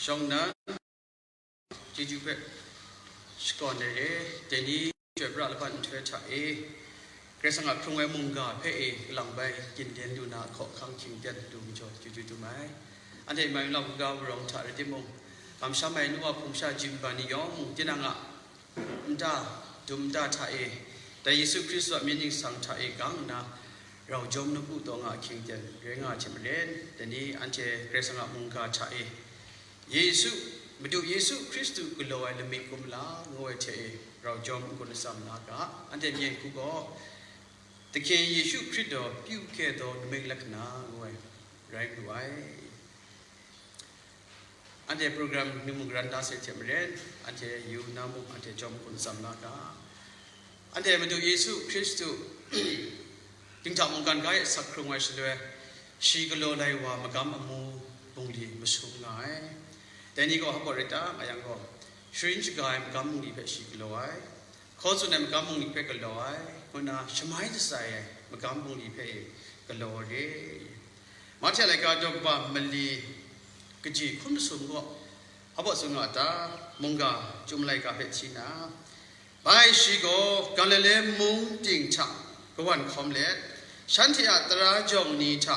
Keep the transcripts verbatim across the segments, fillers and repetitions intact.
Shawng nnan, chyeju hpe shakawn ai re, dai ni chyoi pra laban nhtoi hta e, Karai Kasang a hkrung ai mungga hpe e kalang bai gindin lu na hkaw hkang hkying ten lu majaw chyeju dum ai. Anhte mai lau kaga wurawng hta rai timung, kamsham ai nu wa hpung sha jin ban ni yawng mung, tinang a nta dum nta hta e, dai Yesu Hkristu a myit ningsang hta e gang nna, rau jawm nawku taw nga ahkying ten rai nga ai hte maren, dai ni anhte Karai Kasang a mungga hta e, Yesu, Madu Yesu Hkristu galaw ai lamik kumla ngu ai hte e, rau jawm n-gun atsam la ga. Anhte myen hku gaw, Dahkyen Yesu Hkrit daw pyu kye daw lamik lahkana ngu ai rai lu ai. Anhte program ni mung garan da sai hte maren, anhte yu na mung anhte jawm n-gun atsam la ga. Anhte Madu Yesu Hkristu, dinghta mungkan ga e sak hkrung ai shaloi, shi galaw lai wa magam amu bungli masum nga ai. Dai ni gaw hpa rai ta nga yang gaw, sharin shaga ai magam bungli hpe shi galaw ai, hkaw tsun ai magam bungli hpe galaw ai, ngu nna shamai jasai ai magam bungli hpe e galaw re. Mahte laika daw kaba mali kaji hkun masum gaw, hpa tsun nga ta, mungga chyum laika hpe hti na, bai shi gaw Galile mung ting hta kawan hkawm let, shanhte a tara jawng ni hta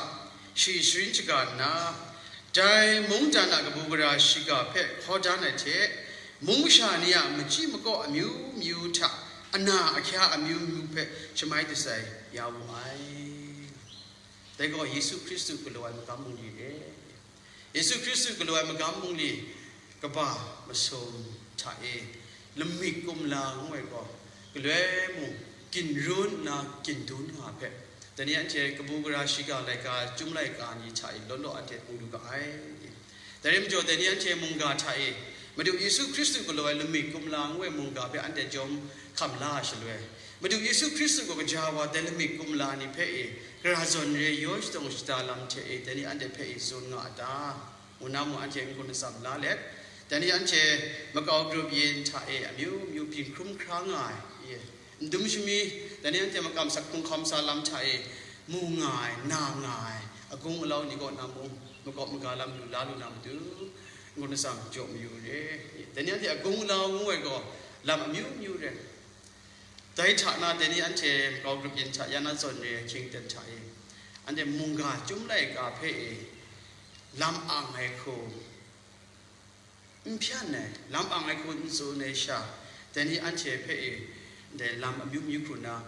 shi sharin shaga nna, dai mungdan a kabu gara shiga hpe hkaw dan ai hte, mung masha ni a machyi makaw amyu myu hta ana ahkya amyu myu hpe shamai jasai ya wu ai. Dai gaw Yesu Hkristu galaw ai magam bungli re. Yesu Hkristu galaw ai magam bungli kaba masum hta e, lamik kumla ngu ai gaw, galoi mung ginrun nna gindun nga hpe, dai ni anhte kabu gara shiga laika, chyum laika ni hta e law law anhte hpung lu ga ai. Dai rai majaw, dai ni anhte mungga hta e, Madu Yesu Hkristu galaw ai lamik kumla ngu ai mungga hpe anhte jawm hkam la ai shaloi, Madu Yesu Hkristu gaw kaja wa dai lamik kumla ni hpe e gara zawn re yaw shadawng shada lam hte e, dai ni anhte hpe e tsun nga a ta? Ngu na mung anhte n-gun atsam la let, dai ni anhte makau grup yin hta e amyu myu byin hkrum hkra nga ai, ye, ndum shami, dai ni anhte makam sak hkrung hkawm sa lam hta e mu nga ai, na nga ai, agung alau ni kaw na mung makau maga lam lu la lu na matu, n-gun atsam jaw mayu re. Dai ni anhte agung alau ngu ai gaw lam amyu myu re. Dai hta na, dai ni anhte makau grup yin hta ya na zawn re ai hkying ten hta e, anhte mungga chyum laika hpe e lam ang ai hku n hpyan ai, lam ang ai hku n tsun ai sha, dai ni anhte hpe e ndai lam amyu myu hku na,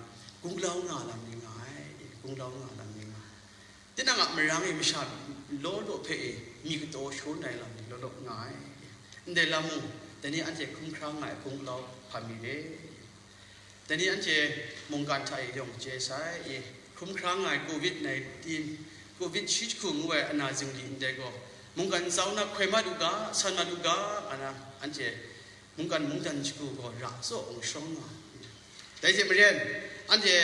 gunglau nga lam ni nga ai, gunglau nga lam ni nga ai. Tinang a marang e masha law law hpe e mi kataw shawn ai lam ni law law nga ai. Ndai lam mung, dai ni anhte hkrum hkra nga ai hpung lau hpa mi re. Dai ni anhte mungkan hta e yawng chye sai, e, hkrum hkra nga ai covid nineteen, covid shi jahku ngu ai ana zingli ndai gaw, mungkan nsau na hkoi mat u ga, san mat u ga, nga na anhte mungkan mungdan shagu gaw ra tsaw awng shawng nga ai. Dai hte maren, anhte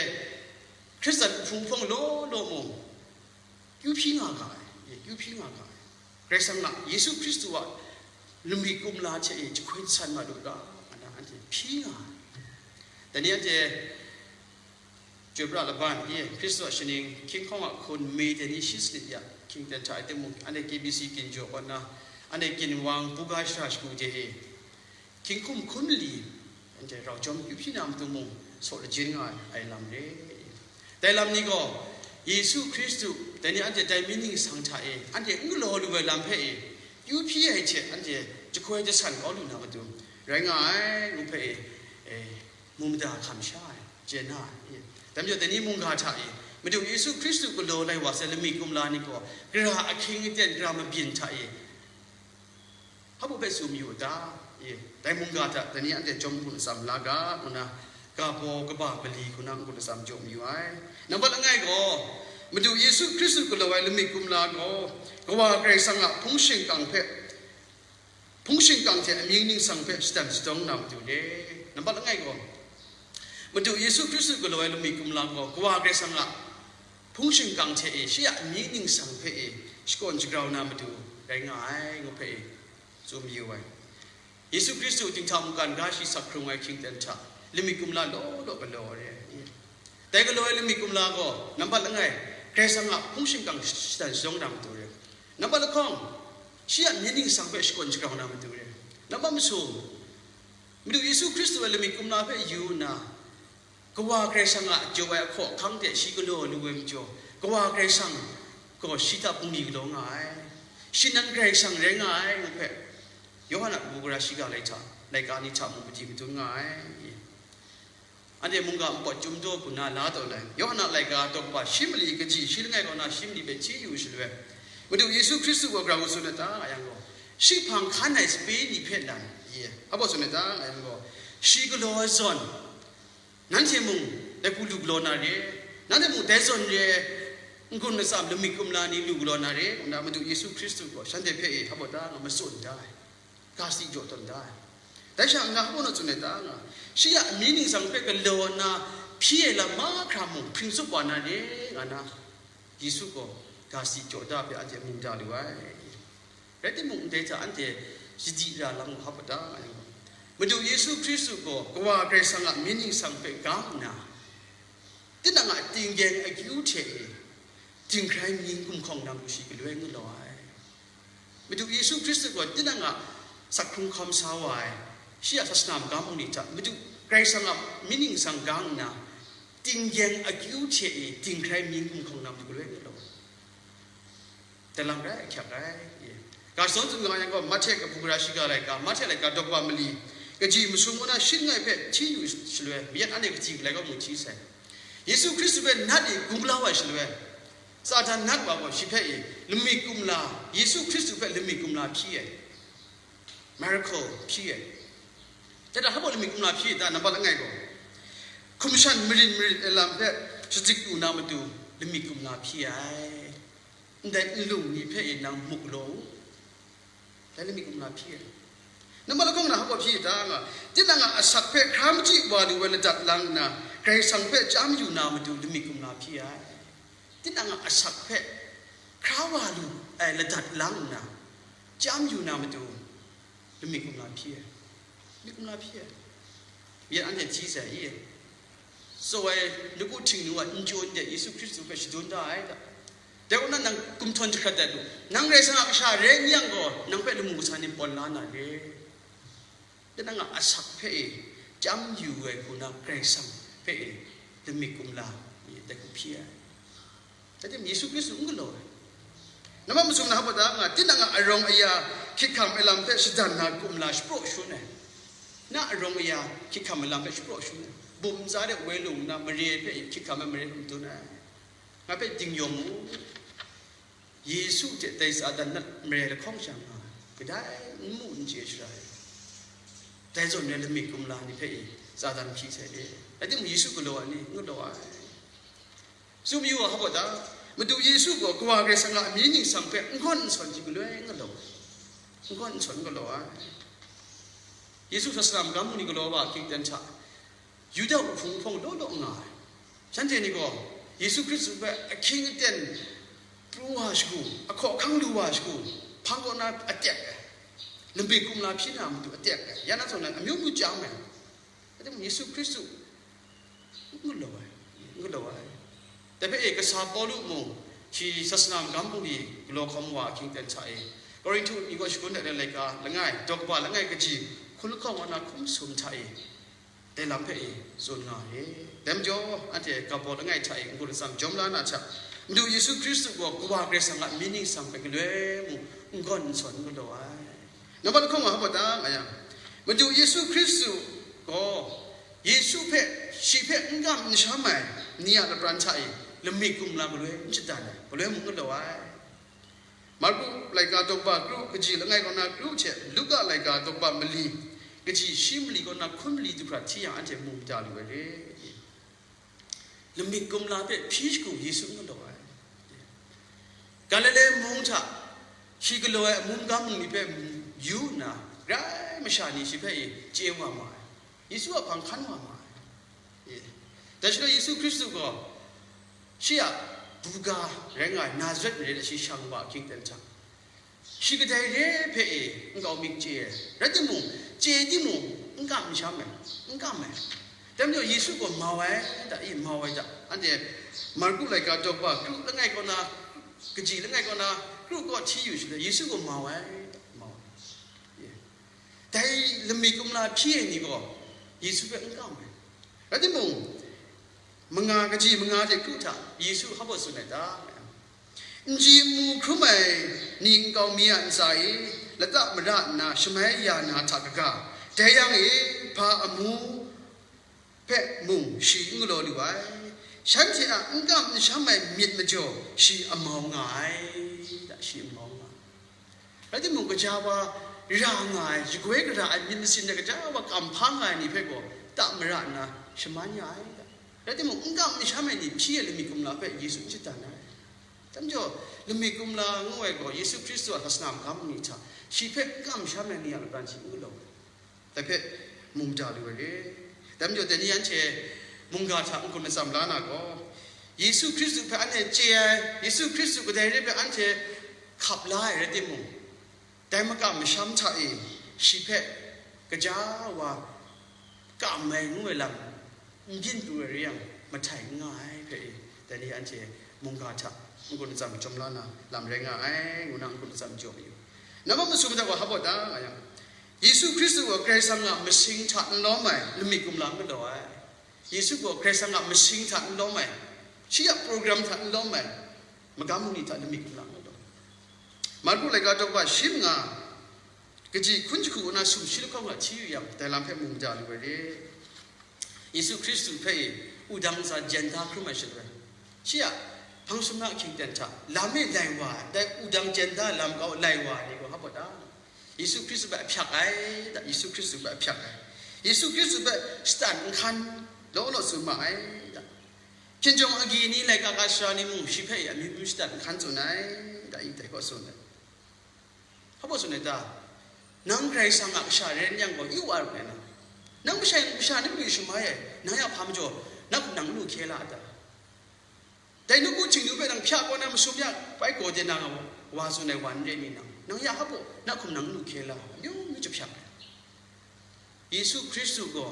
Hkristan hpung hpawng law law mung, kyu hpyi nga ga ai, kyu hpyi nga ga ai. Karai Kasang a, Yesu Hkristu a lamik kumla hte e jahkoi san mat u ga, nga na anhte hpyi nga ai. Dai ni anhte chyoi pra laban, ye, Hkristu a shaning, hkying hkawng a hkun, mi dai ni shi sanit ya, hkying ten hta ai timung, anhte K B C ginjaw kaw nna, anhte ginwang buga shara shagu de e, hkying hkum hkun li, anhte rau jawm kyu hpyi na matu mung, saw lajin nga ai lam re. Dai lam ni gaw, Yesu Hkristu, dai ni anhte dai myit ningsang hta e, anhte n galaw lu ai lam hpe e, kyu hpyi ai hte anhte jahkoi jasan kau lu na matu, rai nga ai, ngu hpe e, e, mu mada hkam sha ai, chye na ai. Dai majaw, dai ni mungga hta e, Madu Yesu Hkristu galaw lai wa sai lamik kumla ni gaw, gara ahkying aten, gara mabyin hta e, hpa hpe tsun mayu u ta? E, dai mungga hta dai ni anhte jawm n-gun atsam la ga, ngu na, ga baw kaba mali hku na n-gun atsam jaw mayu ai. Nambat langai gaw, Madu Yesu Hkristu galaw ai lamik kumla gaw, Kawa Karai Kasang a hpung shingkang hpe, hpung shingkang hte amying ningsang hpe shatan shadawng na matu re. Nambat langai gaw, Madu Yesu Hkristu galaw ai lamik kumla gaw, Kawa Karai Kasang a hpung shingkang hte e, shi a amying ningsang hpe e, shakawn shagrau na matu rai nga ai, ngu hpe e, tsun mayu ai. Yesu Hkristu dinghta mungkan ga shi sak hkrung ai hkying ten hta, lamik kumla law law galaw ai re. Dai galaw ai lamik kumla gaw, nambat langai, Karai Kasang a hpung shingkang shatan shadawng na matu re. Nambat lahkawng, Shi a myit ningsang hpe shakawn shagrau na matu re. Nambat masum, Madu Yesu Hkristu a lamik kumla hpe yu nna, Kawa Karai Kasang a jaw ai ahkaw ahkang hte shi galaw lu ai majaw, Kawa Karai Kasang gaw shi hta bungli galaw nga ai, shi nan Karai Kasang rai nga ai ngu hpe, Yawhan a kabu gara shiga lai hta, laika ni hta mung madi madun nga ai. Anhte mungga npawt chyum daw hku na la taw lai. Yawhan a laika daw kaba shi mali kaji shi langai kaw na shi mali hpe hti yu shaloi, Madu Yesu Hkristu gaw grau tsun ai ta nga yang gaw, shi hpang hkan ai sape ni hpe nan, ye, abaw tsun ai ta nga yang gaw, shi galaw ai zawn, nanhte mung dai hku lu galaw na re, nanhte mung dai zawn re, n-gun atsam lamik kumla ni lu galaw na re, ngu na Madu Yesu Hkristu gaw shanhte hpe e abaw ta nga matsun da ai. Ga si jaw tawn da ai. Dai sha nga hpa na tsun ai ta nga, shi a myit ningsang hpe galaw nna hpyi ai lam mahkra mung hpring tsup wa na re, nga na, Yesu gaw ga si jaw da hpe anhte mu da lu ai. Rai timung, ndai hta anhte sadi ra lam nga hpa ta nga yang, Madu Yesu Hkristu gaw Kawa Karai Kasang a myit ningsang hpe gang nna, tinang a tinggyeng akyu hte e, dinghkrai mying gumhkawng na matu shi galoi n galaw ai. Madu Yesu Hkristu gaw tinang a sak hkrung hkawm sa wa ai, shi a sasana magam hpung ni hta Madu Karai Kasang a myit ningsang gang nna, tinggyeng akyu hte e dinghkrai mying gumhkawng na matu galoi n galaw ai. Dalang rai ahkyak rai. Ga shadawn tsun nga yang gaw, Mahte kabu gara shiga laika, Mahte laika daw kaba mali, kaji masum ngu na shi langai hpe hti yu shaloi, mayat anhte kaji galai kaw mung hti sai. Yesu Hkristu hpe nat e gun la wa ai shaloi, Satan nat wa gaw shi hpe e lamik kumla, Yesu Hkristu hpe lamik kumla hpyi ai, miracle hpyi ai. Dai hta hpa lamik kumla hpyi ai ta, nambat langai gaw, hkum shan marin marit ai lam hpe shadik lu na matu lamik kumla hpyi ai. Ndai nlung ni hpe e nang mu galaw u. Dai lamik kumla hpyi ai. Nambat lahkawng na hpa hpyi ai ta nga, tinang a asak hpe hkra machyi wa lu ai ladat lang nna, Karai Kasang hpe chyam yu na matu lamik kumla hpyi ai. Tinang a asak hpe hkra wa lu ai ladat lang nna, chyam yu na matu lamik kumla hpyi ai. Lamik kumla hpyi ai. Mayat anhte hti sai i? Tsaw ai nawku htingnu a n chyu ndai Yesu Hkristu hpe shadun da ai ta. Dai kaw na nang kumhtawn jahkrat dat lu. Nang Karai Kasang a kasha rai n yang gaw, nang hpe lamu kasa ni pawn la na re. Tinang a asak hpe e chyam yu ai hku na Karai Kasang hpe e lamik kumla mi ai dai hku hpyi ai. Rai timung, Yesu Hkristu n galaw ai. Nambat masum na hpa ta nga, tinang a arawng aya hkyit hkam ai lam hpe shadan na kumla shapraw shangun ai. Na arawng aya hkyit hkam ai lam hpe shapraw shangun ai. Bum ntsa de woi lung nna mare hpe hkyit hkam ai mare hpe madun ai. Nga hpe dingyawng mu. Yesu hte dai Satan nat mare lahkawng sha nga, kadai n mu n chye shara ai. Dai zawn rai lamik kumla ni hpe e Satan hpyi sai de. Rai timung, Yesu galaw ai ni? N galaw ai. Tsun mayu a, hpa ta? Madu Yesu gaw Kawa Karai Kasang a amying ningsang hpe n gawn n sawn shi galoi n galaw ai. N gawn n sawn n galaw ai. Yesu sasana magam hpung ni galaw wa ahkying ten hta, Yuda wuhpung wuhpawng law law nga ai. Shanhte ni gaw Yesu Hkristu hpe ahkying aten pru wa shagu, ahkaw ahkang lu wa shagu, hpang kaw na atek ai, lamik kumla hpyi na matu atek ai, ya na zawn na amyu myu chyam ai. Rai timung, Yesu Hkristu n galaw ai, n galaw ai. Dai hpe e, kasa Pawlu mung, shi sasana magam hpung ni galaw hkawm wa ahkying ten hta e, Korinhtu ni kaw shagun dat ai laika langai, daw kaba langai kaji, hkun lahkawng wa na hkum sum hta e, dai lam hpe e tsun nga ai. Dai majaw, anhte ga baw langai hta e n-gun atsam jawm la na hta, Madu Yesu Hkristu gaw Kawa Karai Kasang a amying ningsang hpe galoi mung n gawn n sawn n galaw ai. Nambat lahkawng nga hpa ta nga yang, Madu Yesu Hkristu gaw Yesu hpe, shi hpe n kam n sham ai ni a lapran hta e lamik kumla galoi n shadan ai, galoi mung n galaw ai. Marku laika daw kaba kru kaji langai kaw na kru hte Luka laika daw kaba mali kaji shi mali kaw na hkun mali du hkra hti yang anhte mu mada lu ai re. Lamik kumla hpe hpyi shagu Yesu n galaw ai. Galile mung hta shi galaw ai amu magam mung ni hpe yu nna, grai masha ni shi hpe e chye wa ma ai. Yesu a hpang hkan wa ma ai. Dai shaloi Yesu Hkristu gaw shi a buga rai nga ai Nazaret mare de shi shang wa ahkying ten hta, shi kadai re hpe e nkau mi chye ai, rai timung, chye timung, n kam n sham ai, n kam ai. Dai majaw Yesu gaw mau ai da, i, mau ai da. Anhte Marku laika daw kaba kru langai kaw na Kaji langai kaw na, kru kaw hti yu shaloi, Yesu gaw mau ai, mau ai. Dai lamik kumla hpyi ai ni gaw Yesu hpe n kam ai. Rai timung, manga, kaji manga hte kru hta Yesu hpa baw tsun ai ta? N ji n mu hkrum ai ni nkau mi a ntsa e, lata mara nna shamai ya na hta kaga, dai yang e, hpa amu hpe mung shi n galaw lu ai. Shanhte a n kam n sham ai myit majaw shi amau nga ai, da, shi amau nga ai. Rai timung, gaja wa ra nga ai, shagoi gara ai myit masin de gaja wa kam hpa nga ai ni hpe gaw, ta mara nna shaman ya ai, da. Rai timung, n kam n sham ai ni hpyi ai lamik kumla hpe Yesu n shatan ai. Dai majaw, lamik kumla ngu ai gaw, Yesu Hkristu a sasana magam ni hta, shi hpe n kam n sham ai ni a lagawn shi n galaw ai. Dai hpe mung da lu ai re. Dai majaw, dai ni anhte mungga hta n-gun atsam la na gaw, Yesu Hkristu hpe anhte chye ai, Yesu Hkristu kadai re hpe anhte hkap la ai rai timung, dai makam masham hta e shi hpe gaja wa kam ai ngu ai lam n byin pru ai re yang, mahtai n nga ai hpe e, dai ni anhte mungga hta n-gun atsam chyawm la na lam rai nga ai, ngu na n-gun atsam jaw mayu. Nambat masum hta gaw hpa baw ta nga yang, Yesu Hkristu gaw Karai Kasang a masing hta n lawm ai lamik kumla n galaw ai. Yesu gaw Karai Kasang a masing hta n lawm ai, shi a program hta n lawm ai, magam ni hta lamik kumla n galaw ai. Marku laika daw shi manga, kaji hkun jahku na sumshi lahkawng hta hti yu yang, dai lam hpe mung da lu ai re. Yesu Hkristu hpe e, wudang ntsa jen da hkrum ai shaloi, shi a hpang sumna ahkying ten hta lam e lai wa ai, dai wudang jen da lam kau lai wa ai ni gaw hpa baw ta? Yesu Hkristu hpe ahpyak ai, da, Yesu Hkristu hpe ahpyak ai. Yesu Hkristu hpe shatan nhkan law law tsun ma ai, da. Hkinjawng agyi ni, laika ga sara ni mung shi hpe e amyu myu shatan nhkan tsun ai, da, i dai kaw tsun ai. Hpa baw tsun ai ta? Nang Karai Kasang a kasha rai n yang gaw, yu wa ru ai na. Nang masha, masha ni myu shamai ai, nang ya hpa majaw, na hkum nang n lu hkye la a ta? Dai nawku Htingnu hpe nang hpya kaw na masum ya, bai gaw de na nga wa, wa tsun ai wa n re ni nang? Nang ya hpa baw, na hkum nang n lu hkye la, amyu myu jahpyak ai. Yesu Hkristu gaw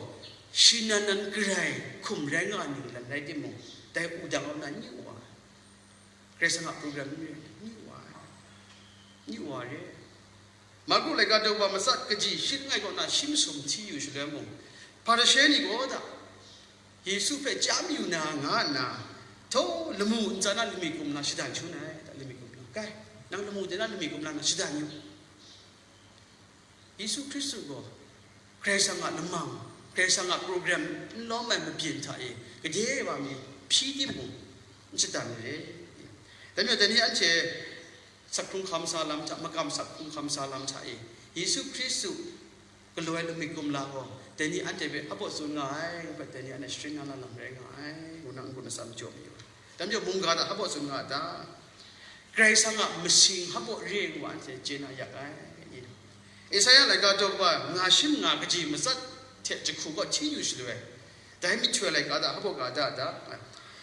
shi nan nan garai hkum rai nga ai ninglan rai timung, dai wudang kaw na n yu wa ai. Karai Kasang a program n yu wa ai, n yu wa ai re. Marku laika daw wa matsat kaji shi langai kaw na shi masum hti yu shaloi mung, Hparishe ni gaw da, Yesu hpe chyam yu na nga nna, htaw lamu ntsa na lamik kumla shadan shangun ai, da, lamik kumla. Kai, nang lamu de na lamik kumla na shadan yu. Yesu Hkristu gaw Karai Kasang a lamang, Karai Kasang a program n lawm ai mabyin hta e, gade wa mi hpyi timung n shadan ai re. Dai majaw, dai ni anhte sak hkrung hkam sa lam hta, makam sak hkrung hkam sa lam hta e, Yesu Hkristu galaw ai lamik kumla gaw, dai ni anhte hpe hpa baw tsun nga ai, ngu hpe dai ni anhte sharin nga na lam rai nga ai, ngu na n-gun atsam jaw mayu ai. Dai majaw, mungga hta hpa baw tsun nga a ta? Karai Kasang a masing hpa baw re ngu anhte chye na yak ai. Isaya laika daw wa manga shi manga kaji matsat hte jahku kaw hti yu shaloi, dai myihtoi laika hta hpa baw ga da da.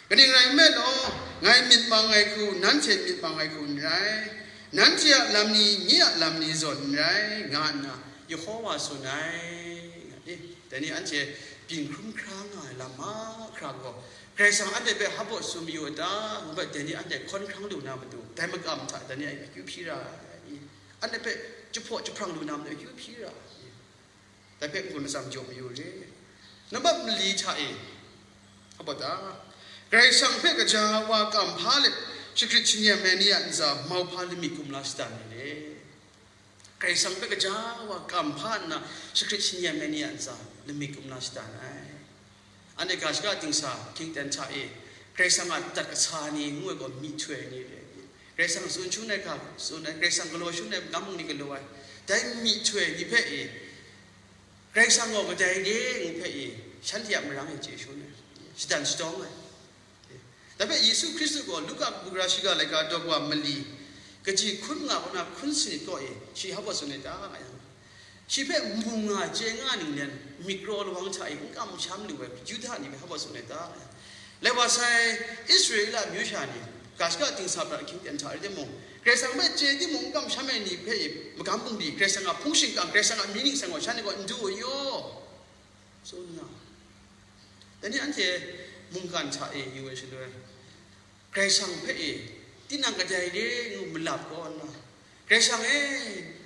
Kaning rai nme law, ngai myit mang ai hku, nanhte myit mang ai hku n rai, nanhte a lam ni, nye a lam ni zawn n rai, nga nna Yehova tsun ai. E, dai ni anhte byin hkrum hkra nga ai lam mahkra gaw, Karai Kasang anhte hpe hpa baw tsun mayu a ta? Ngu hpe dai ni anhte hkawn hkrang lu na matu, dai makam hta dai ni a akyu hpyi ra ai. Anhte hpe jahpaw jahprang lu na matu akyu hpyi ra ai. Dai hpe n-gun atsam jaw mayu re. Nambat mali hta e, hpa baw ta? Karai Kasang hpe gaja wa kam hpa let shagrit shanyen ai ni a ntsa mauhpa lamik kumla shadan ai re. Karai Kasang hpe gaja wa kam hpa nna shagrit shanyen ai ni a ntsa lamik kumla shadan ai. Anhte ga shaka dingsa hkying ten hta e, Karai Kasang a dat kasa ni ngu ai gaw myihtoi ni re. Karai Kasang tsun shangun ai hka tsun ai, Karai Kasang galaw shangun ai magam ni galaw ai. Dai myihtoi ni hpe e, Karai Kasang gaw kadai re ngu hpe e, shanhte a marang e chye shangun ai, shadan shatawng ai. Dai hpe Yesu Hkristu gaw Luka kabu gara shiga laika daw wa mali, kaji hkun nga kaw na hkun sanit kaw e, shi hpa baw tsun ai ta nga yang, shi hpe mu nga chye nga ninglen, myit kraw lawang hta e n kam n sham lu ai Yuda ni hpe hpa baw tsun ai ta? Lai wa sai, Israela amyu sha ni, ga shaka dingsa prat ahkying ten hta rai timung, Karai Kasang hpe chye timung n kam sham ai ni hpe magam bungli, Karai Kasang a hpung shingkang, Karai Kasang a mying ningsang gaw shanhte gaw n du ai yaw, tsun nga. Dai ni anhte mungkan hta e yu ai shaloi, Karai Kasang hpe e tinang kadai re ngu malap kaw nna, Karai Kasang e,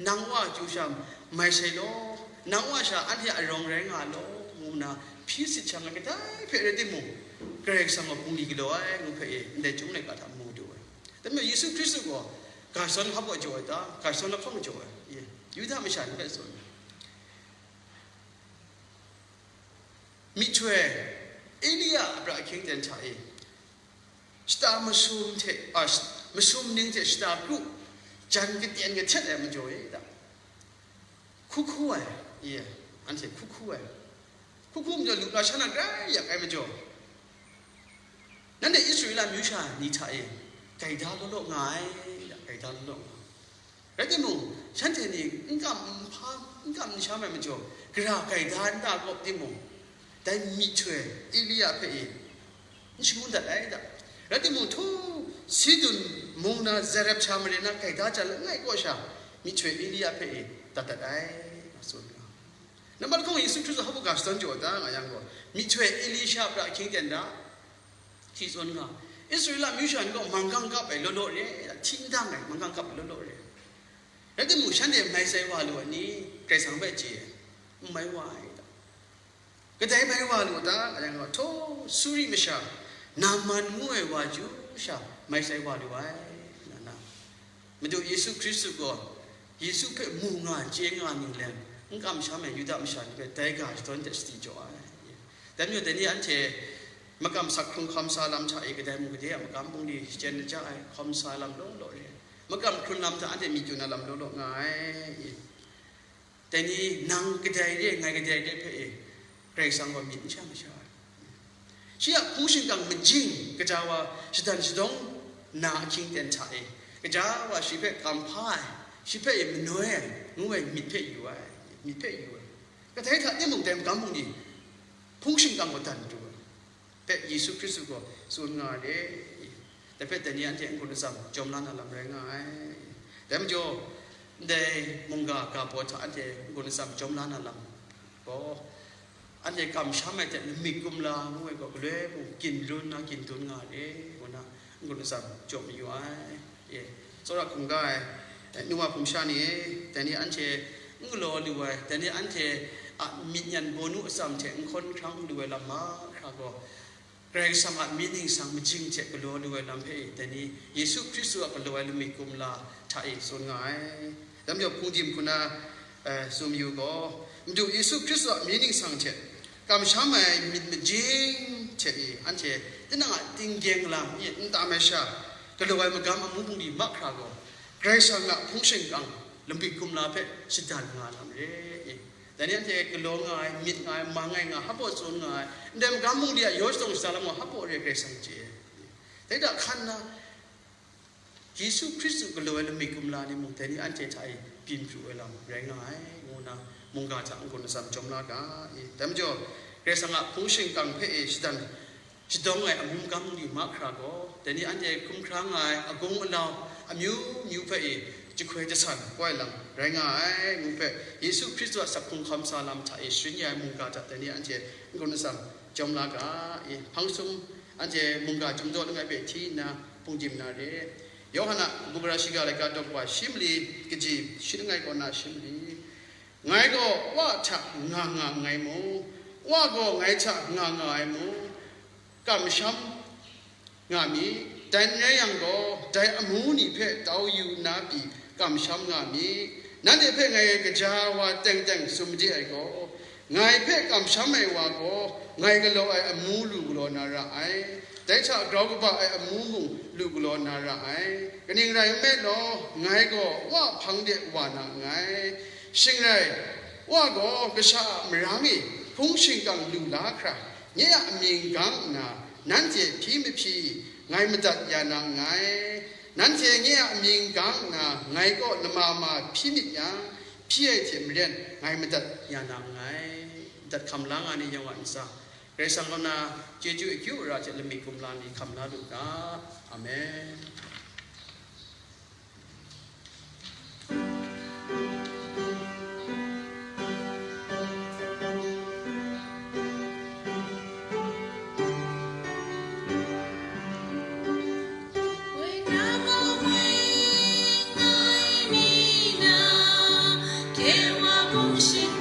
nang Wa chyu sha mai sai law, nang Wa sha anhte arawng rai nga law, ngu nna hpyi sit shang ai kadai hpe rai timung, Karai Kasang gaw bungli galaw ai ngu hpe e, ndai chyum laika hta mu du ai. Dai majaw Yesu Hkristu gaw ga shadawn hpa baw jaw ai ta? Ga shadawn lahkawng jaw ai, ye, Yuda masha ni hpe tsun. Myihtoi Elia a pra ahkying ten hta e, shata masum hte, a, masum ning hte shata kru jan katen kahtet ai majaw e ta? Hku hku ai, ye, anhte hku hku ai. Hku hku majaw, lu la sha na grai yak ai majaw, nanhte Israela amyu sha ni hta e gaida law law nga ai, gaida law law nga ai. Rai timung, shanhte ni n kam n hpa, n kam n sham ai majaw, gara gaida n ta kawp timung, dai myihtoi Elia hpe e n shangun dat ai ta? Rai timung, htaw Sidun mung na Zarepsha mare na gaida jan langai kaw sha, myihtoi Elia hpe e dat dat ai, nga tsun ga. Nambat lahkawng Yesu Hkristu hpa baw ga shadawn jaw ai ta nga yang gaw, myihtoi Elisha a pra ahkying ten hta, hti tsun nga. Israela amyu sha ni gaw manggang kap ai law law re, hti n dang ai manggang kap ai law law re. Rai timung, shanhte mai sai wa lu ai ni, Karai Kasang hpe chye ai, n mai wa ai ta? Kadai mai wa lu ta? Nga yang gaw, htaw Suri masha Naaman ngu ai wa chyu sha mai sai wa lu ai, nga na. Madu Yesu Hkristu gaw Yesu hpe mu nga, chye nga ninglen, n kamsham ai Yuda masha ni hpe dai ga shadawn hte sadi jaw ai. Dai majaw, dai ni anhte makam sak hkrung hkawm sa lam hta e kadai mung gade a makam bungli shachyen ai, hkawm sa lam law law re ai. Makam hkrun lam hta anhte myit yu na lam law law nga ai. Dai ni nang kadai re, ngai kadai re hpe e, Karai Kasang gaw myit n sha masha ai. Shi a hpung shingkang majing kaja wa shadan shadawng na ahkying ten hta e, kaja wa shi hpe kam hpa ai, shi hpe e manoi ai, ngu ai myit hpe yu ai, myit hpe yu ai. Kadai hta timung dai magam bungli hpung shingkang gaw dan du ai. Hpe Yesu Hkristu gaw tsun nga ai. Dai hpe dai ni anhte n-gun atsam jawm la na lam rai nga ai. Dai majaw, ndai mungga ga baw hta anhte n-gun atsam jawm la na lam gaw, anhte kamsham ai hte lamik kumla ngu ai gaw galoi mung ginlun na gindun nga ai, ngu na n-gun atsam jaw mayu ai. E, tsawra hkungga ai, e, nu wa hpung sha ni e, dai ni anhte n galaw lu ai, dai ni anhte a myit nyan bawnu atsam hte n hkawn hkrang lu ai lam mahkra gaw, Karai Kasang a myit ningsang majing hte galaw lu ai lam hpe e, dai ni Yesu Hkristu a galaw ai lamik kumla hta e tsun nga ai. Dai majaw, hpung dim hku na, e, tsun mayu gaw, Madu Yesu Hkristu a myit ningsang hte kamsham ai myit majing hte e, anhte tinang a tinggyeng lam e n tam ai sha, galaw ai magam amu bungli mahkra gaw, Karai Kasang a hpung shingkang lamik kumla hpe shadan nga lam re. Dai ni anhte galaw nga ai, myit nga ai, mang ai nga, hpa baw tsun nga ai, ndai magam bungli a yaw shadawn shada lam gaw hpa baw re Karai Kasang chye ai. Dai hta hkan na, Yesu Hkristu galaw ai lamik kumla ni mung dai ni anhte hta e byin pru ai lam rai nga ai, ngu na mungga hta n-gun atsam jawm la ga i. Dai majaw, Karai Kasang a hpung shingkang hpe e shadan shadawng ai amu magam ni mahkra gaw, dai ni anhte hkrum hkra nga ai agung alau amyu myu hpe e jahkoi jasan kau ai lam rai nga ai, ngu hpe Yesu Hkristu a sak hkrung hkawm sa lam hta e sharin ya ai mungga hta dai ni anhte n-gun atsam jawm la ga i. Hpang sum anhte mungga chyum daw langai hpe hti nna hpung dim na re. Yawhan a kabu gara shiga laika daw wa shi mali kaji shi langai kaw na shi mali. Ngai gaw Wa hta nga nga nngai mung, Wa gaw ngai hta nga nga ai mung, kamsham nga mi. Dai n rai yang gaw, dai amu ni hpe tau yu nna pyi kamsham nga mi. Nanhte hpe ngai gaja wa teng teng tsun made ai gaw, ngai hpe kamsham ai wa gaw, ngai galaw ai amu lu galaw na ra ai. Dai hta grau kaba ai amu mung lu galaw na ra ai. Kaning rai nme law, ngai gaw Wa hpang de wa na nngai. Shing rai, Wa gaw kasha a marang e hpung shingkang lu la hkra, nye a amying gang nna, nanhte hpyi mahpyi, ngai madat ya na nngai. Nanhte nye a amying gang nna, ngai kaw lama ma hpyi myit yang, hpyi ai hte maren ngai madat ya na nngai. Madat hkam la nga ni yawng a ntsa, Karai Kasang kaw na chyeju akyu ara hte lamik kumla ni hkam la lu ga. Amen. Ewa mung shi